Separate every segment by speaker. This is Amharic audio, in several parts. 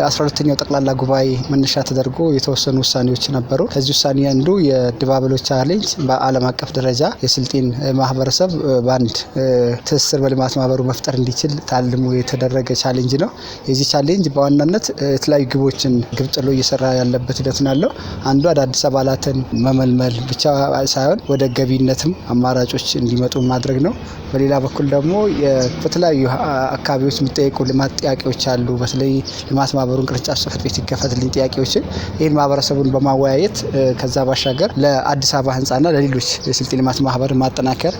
Speaker 1: 12ኛው ጠቅላላ ጉባኤ መነሻ ተደርጎ የተወሰኑ ውሳኔዎች ነበሩ። ከዚህ ውሳኔ አንዱ የድባበሎ challenge በዓለም አቀፍ ደረጃ የስልጤን ማህበረሰብ በአንድ ትስስር በልማት ማህበሩ መፍጠር እንዲችል ታልሞ የተደረገ challenge ነው። የዚህ challenge በዋናነት የተለያዩ ግቦችን ግብ ጥሎ እየሰራ ያለበት ሂደት ነው ያለው። አንዱ አዳዲስ አባላትን መመልመል ብቻ ሳይሆን ወደ ገቢነትም አማራጮች እንዲመጡ ማድረግ ነው። በሌላ በኩል ደግሞ በተለያዩ አካባቢዎች የሚጠየቁ ልማት ጥያቄዎች አሉ። በተለይ ልማት ማህበሩን ቅርንጫፍ ጽሕፈት ቤት ይከፈትልኝ ጥያቄዎችን ይህን ማህበረሰቡን በማወያየት ከዛ ባሻገር ለአዲስ አበባ ህንፃና ለሌሎች የስልጤ ልማት ማህበር ማጠናከር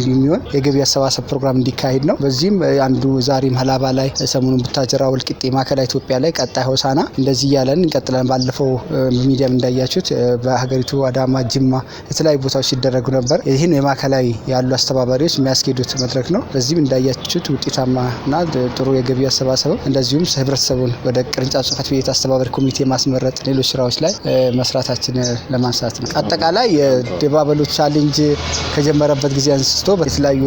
Speaker 1: የሚሆን የገቢ አሰባሰብ ፕሮግራም እንዲካሄድ ነው። በዚህም አንዱ ዛሬም ሀላባ ላይ፣ ሰሞኑን ቡታጅራ፣ ወልቂጤ፣ ማዕከላዊ ኢትዮጵያ ላይ፣ ቀጣይ ሆሳና እንደዚህ እያለን እንቀጥላለን። ባለፈው በሚዲያም እንዳያችሁት በሀገሪቱ አዳማ፣ ጅማ የተለያዩ ቦታዎች ሲደረጉ ነበር። ይህን የማዕከላዊ ያሉ አስተባባሪዎች የሚያስኬዱት መድረክ ነው። በዚህም እንዳያችሁት ውጤታማና ጥሩ የገቢ አሰባሰብ እንደዚሁም ህብረተሰቡን ወደ ቅርንጫፍ ጽሕፈት ቤት አስተባባሪ ኮሚቴ ማስመረጥ ሌሎች ስራዎች ላይ መስራታችን ለማንሳት ነው። አጠቃላይ የድባበሎ challenge ከጀመረበት ጊዜ አንስቶ የተለያዩ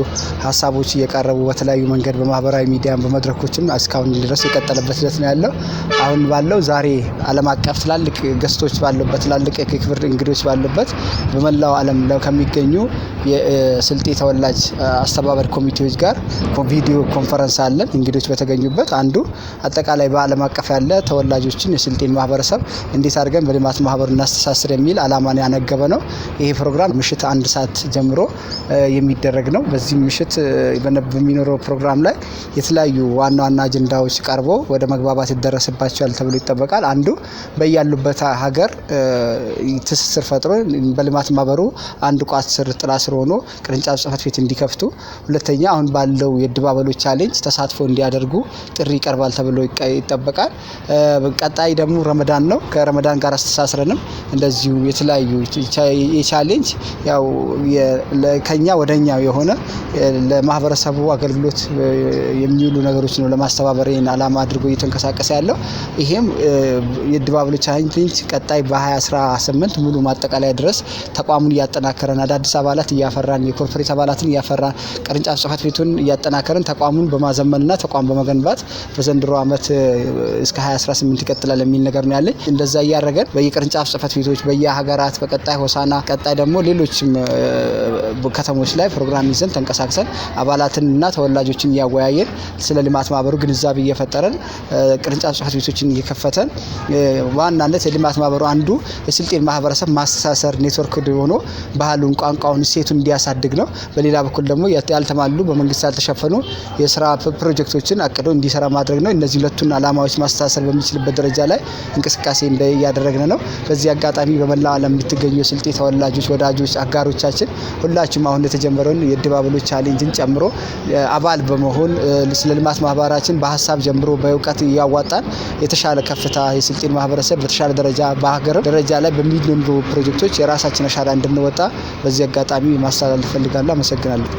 Speaker 1: ሀሳቦች እየቀረቡ በተለያዩ መንገድ በማህበራዊ ሚዲያም በመድረኮችም እስካሁን ድረስ የቀጠለበት ሂደት ነው ያለው። አሁን ባለው ዛሬ ዓለም አቀፍ ትላልቅ guest ኦች ባሉበት፣ ትላልቅ የክብር እንግዶች ባሉበት በመላው ዓለም ከሚገኙ የስልጤ ተወላጅ አስተባባሪ ኮሚቴዎች ጋር video conference አለን። እንግዶች በተገኙበት አንዱ አጠቃላይ በዓለም አቀፍ ያለ ተወላጆችን የስልጤን ማህበረሰብ እንዴት አድርገን በልማት ማህበሩ እናስተሳስር የሚል አላማን ያነገበ ነው። ይሄ ፕሮግራም ምሽት 1 ሰዓት ጀምሮ የሚደረግ ነው። በዚህ ምሽት በሚኖረው ፕሮግራም ላይ የተለያዩ ዋና ዋና አጀንዳዎች ቀርቦ ወደ መግባባት ይደረስባቸዋል ተብሎ ይጠበቃል። አንዱ በያሉበት ሀገር ትስስር ፈጥሮ በልማት ማህበሩ አንድ ቋት ስር ጥላ ስር ሆኖ ቅርንጫፍ ጽሕፈት ቤት እንዲከፍቱ፣ ሁለተኛ አሁን ባለው የድባበሎ challenge ተሳትፎ እንዲያደርጉ ጥሪ ይቀርባል ተብሎ ይጠበቃል። ቀጣይ ደግሞ ረመዳን ነው። ከረመዳን ጋር አስተሳስረንም እንደዚሁ የተለያዩ የ challenge ያው ከኛ ወደኛ የሆነ ለማህበረሰቡ አገልግሎት የሚውሉ ነገሮች ነው ለማስተባበር ይሄን አላማ አድርጎ እየተንቀሳቀሰ ያለው። ይሄም የድባበሎ challenge ቀጣይ በ2018 ሙሉ ማጠቃለያ ድረስ ተቋሙን እያጠናከረን፣ አዳዲስ አባላት እያፈራን፣ የ corporate አባላትን እያፈራን፣ ቅርንጫፍ ጽሕፈት ቤቱን እያጠናከረን፣ ተቋሙን በማዘመንና ተቋም በመገንባት በዘንድሮ ዓመት እስከ 2018 ይቀጥላል የሚል ነገር ነው ያለኝ። እንደዛ እያደረገን በየቅርንጫፍ ጽሕፈት ቤቶች በየሀገራት በቀጣይ ሆሳና ቀጣይ ደግሞ ሌሎችም ከተሞች ላይ ፕሮግራም ይዘን ተንቀሳቅሰን አባላትንና ተወላጆችን እያወያየን፣ ስለ ልማት ማህበሩ ግንዛቤ እየፈጠረን፣ ቅርንጫፍ ጽሕፈት ቤቶችን እየከፈተን ዋናነት የልማት ማህበሩ አንዱ የስልጤን ማህበረሰብ ማስተሳሰር ኔትወርክ ሆኖ ባህሉን፣ ቋንቋውን፣ እሴቱን እንዲያሳድግ ነው። በሌላ በኩል ደግሞ ያልተሟሉ በመንግስት ያልተሸፈኑ የስራ ፕሮጀክቶችን አቅዶ እንዲሰራ ማድረግ ነው። እነዚህ ሁለቱን አላማዎች ማስተሳሰር በሚችልበት ደረጃ ላይ እንቅስቃሴ እያደረግን ነው። በዚህ አጋጣሚ በመላው ዓለም የምትገኙ የስልጤ ተወላጆች፣ ወዳጆች፣ አጋሮቻችን ሁላችሁም አሁን የተጀመረውን የድባበሎ ቻሌንጅን ጨምሮ አባል በመሆን ስለ ልማት ማህበራችን በሀሳብ ጀምሮ በእውቀት እያዋጣን የተሻለ ከፍታ የስልጤን ማህበረሰብ በተሻለ ደረጃ በሀገርም ደረጃ ላይ በሚኖሩ ፕሮጀክቶች የራሳችን አሻራ እንድንወጣ በዚህ አጋጣሚ ማስተላለፍ እፈልጋለሁ። አመሰግናለሁ።